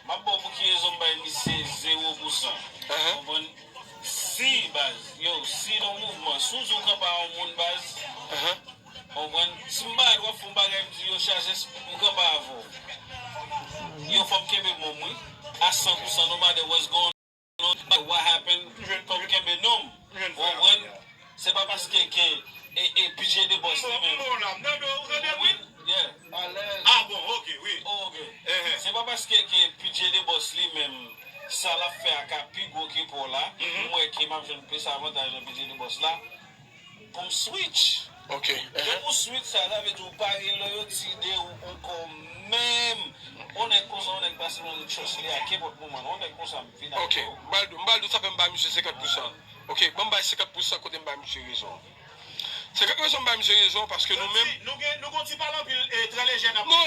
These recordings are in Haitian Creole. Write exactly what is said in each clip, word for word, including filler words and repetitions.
M ap ba w pou ki rezon m bay misye zewo pou san. Konprann? Si, baz, yo, si nan mouvman, si w di w kanpe a yon moun, baz, konprann? Si m ba w fon bagay, m di, yo, chaje, m kanpe avè w. Yo, fò m kenbe men w, wi. A san pou san, no matter what's going on, no matter what happen, fò m kenbe men w. Konprann? Se pa paske ke e, e P J The Boss li menm. Wi, yeah. Ah bon, ok, wi. Oh, ok. Se pa paske ke P J The Boss li menm, sa l ap fè a ka pi gwo ke pa w la, m wè ke m ap jwenn plis avantaj nan P J The Boss la, pou m switch. Ok. Depi w switch sa, sa vle di w pa gen loyalty de ou ankò menm. On nèg konsa, on nèg pase nan trust li a kenpòt moman. On nèg konsa, m fini avè w. Ok. M pral di w, m pral di w sa fè m ba misye senkant pou san. Ok, ban m bay senkant pou san kote m bay misye rezon. Senkant rezon m bay misye rezyon, paske nou menm. Nou gen, nou gon ti pale anpil, e, trè lejè n ap. Non,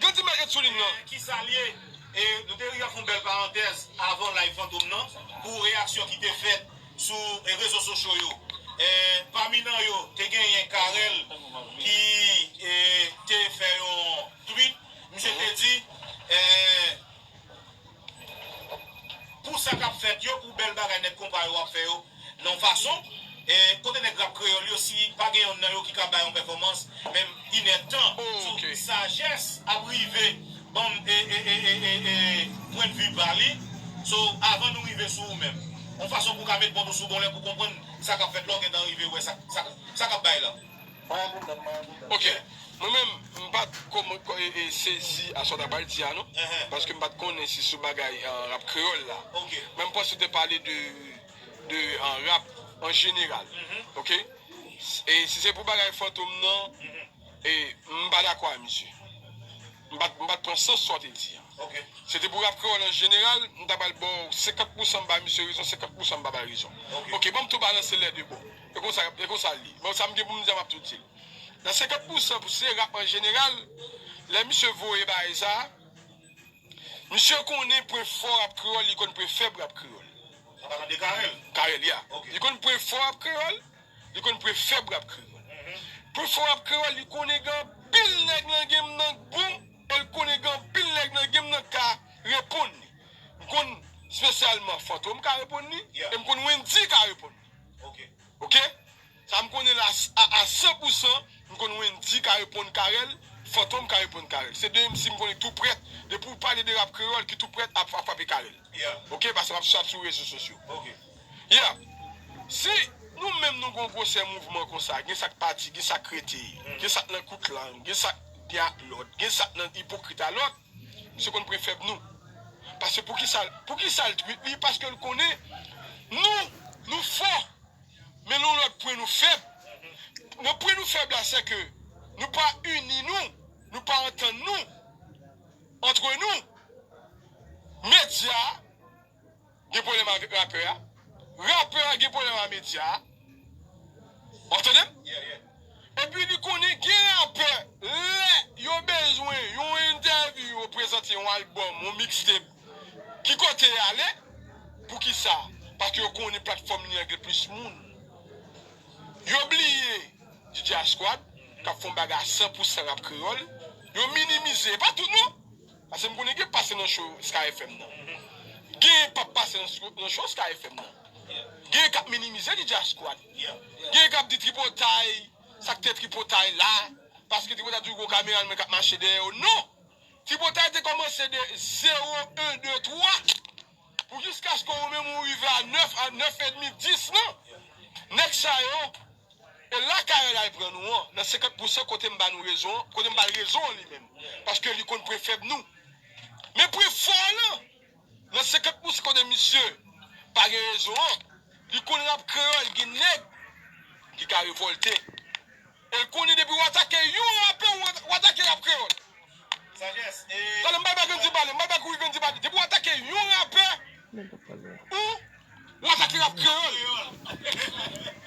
Gandhi mèt ret sou liy nan. Kisa l ye? E, nou te rive fè yon bèl parantèz avan live Fantom nan, pou reyaksyon ki te fèt sou, e, rezo sosyo yo. E, pami nan yo, te genyen Carel ki, e, te fè yon tweet. Misye te di, e, pou sa k ap fèt yo, pou bèl bagay nèg konpa yo ap fè yo, nan yon fason, e, kote nèg rap kreyòl yo, si pa gen yonn nan yo ki ka bay yon pèfòmans, menm inèdtan, sajès ap rive ban m, e, e, pwennvi pa li. So, avan nou rive sou ou menm, yon fason pou w ka met pòt ou sou bon lè pou konprann sa k ap fèt la, w gentan rive wè sa, sa, sa k ap bay la. Ok. Mwen menm, m pa t kòman, e, e, sezi a sa w ta pral di a, non. Paske m pa t konnen si sou bagay, e, rap kreyòl la. Men m panse w te pale de, de, e, rap an jeneral. Ok? E si se pou bagay Fantom nan, e, m pa dakò a misye. M pa t, m pa t pran sans sa w te di a. Se te pou rap kreyòl an jeneral, m ta pral ba w senkant pou san m ba misye rezon, senkant pou san m pa ba l rezon. Ok, ban m tou balanse lè de bò. E konsa, e konsa l ye. Bon, sa m gen pou m di a, m ap tou di l. Nan senkant pou san pou se rap an jeneral, lè misye voye bagay sa, misye konnen pwen fò rap kreyòl, li konn pwen fèb rap kreyòl. An palan de Carel. Carel, ya. Ok. Li konn pwen fò rap kreyòl, li konn pwen fèb rap kreyòl. Pwen fò rap kreyòl, li konnen gen anpil nèg nan game nan k bon, e l konnen gen anpil nèg nan game nan k ka reponn li. M konn espesyalman Fantom ka reponn li, e m konn Wendy ka reponn li. Ok. Sa m konnen la, a, a san pou san, m konn Wendy ka reponn Carel, Fantom ka reponn Carel. Se de M C m konnen tou prèt, depi w pale de rap kreyòl, ki tou prèt ap, ap frape Carel. Ok, paske m ap swiv sou rezo sosyo. Yeah. Si nou menm nou gon gwosè mouvman konsa, gen sa k pati, gen sa k rete, gen sa k nan kout lang, gen sa k gen ak lòt, gen sa k nan ipokrit a lòt, misye konn pwen fèb nou. Paske poukisa, poukisa l twit li? Paske l konnen nou, nou fò. Men nan yon lòt pwen nou fèb. Nan pwen nou fèb la, se ke nou pa ini nou, nou pa antann nou, antre nou. Medya a gen pwoblèm avèk rapè a. Rapè a gen pwoblèm ak medya a. W ap tande m? Epi li konnen gen rapè, lè yo bezwen yon entèvyou, yo prezante yon albòm, yon mixtape, ki kote y ale? Poukisa? Paske yo konnen platfòm li an gen plis moun. Yo bliye D J Squad, k ap fè yon bagay a san pou san rap kreyòl. Yo minimize, e pa tout non. Paske m konnen gen pase nan show Sky F M nan. Gen p ap pase nan show, nan show Sky F M nan. Gen k ap minimize D J Squad. Gen k ap di tripotay, sa k te tripotay la, paske tripotay toujou gon kameramàn k ap mache dèyè yo. Non! Tripotay te kòmanse de zewo, en, de, twa, pou jiskaske ou menm ou rive a nèf, a nèf edmi, dis lan. Nèg sa yo, e la Carel al pran nou an, nan senkant pou san kote m ba nou rezon an, kote m ba l rezon an li menm. Paske li konn pwen fèb nou. Men pwen fò lan, nan senkant pou san kote misye pa gen rezon an, li konn rap kreyòl, gen nèg ki ka revòlte. E l konnen depi w atake yon rapè, w at-, w atake rap kreyòl. Talè m bay bay Gandhi pale, m bay bay kouri Gandhi pale. Depi w atake yon rapè, ou, w atake rap kreyòl.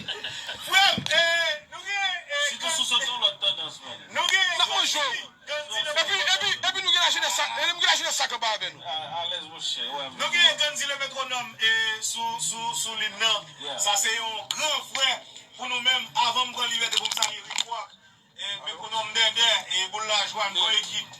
Frè m, e, nou gen, e, sitou sou sot yon lòt tandans, man. Nou gen, n ap manje w. Epi, epi, epi nou gen lajenès sa, e nou gen lajenès sa kanpe avè nou. Alèz, monchè, wè. Nou gen Gandhi le Métronome, e, sou, sou, sou liy nan. Sa se yon gran frè pou nou menm. Avan m pran libète pou m salye Rick Rock, e, Métronome Dèdè, e, Boul Lajwa, n gon ekip.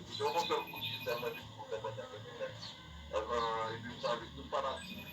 Epi se yon konsèy pou di, sèlman di pou konprann nan fè konprann. Epi m salye tout fanatik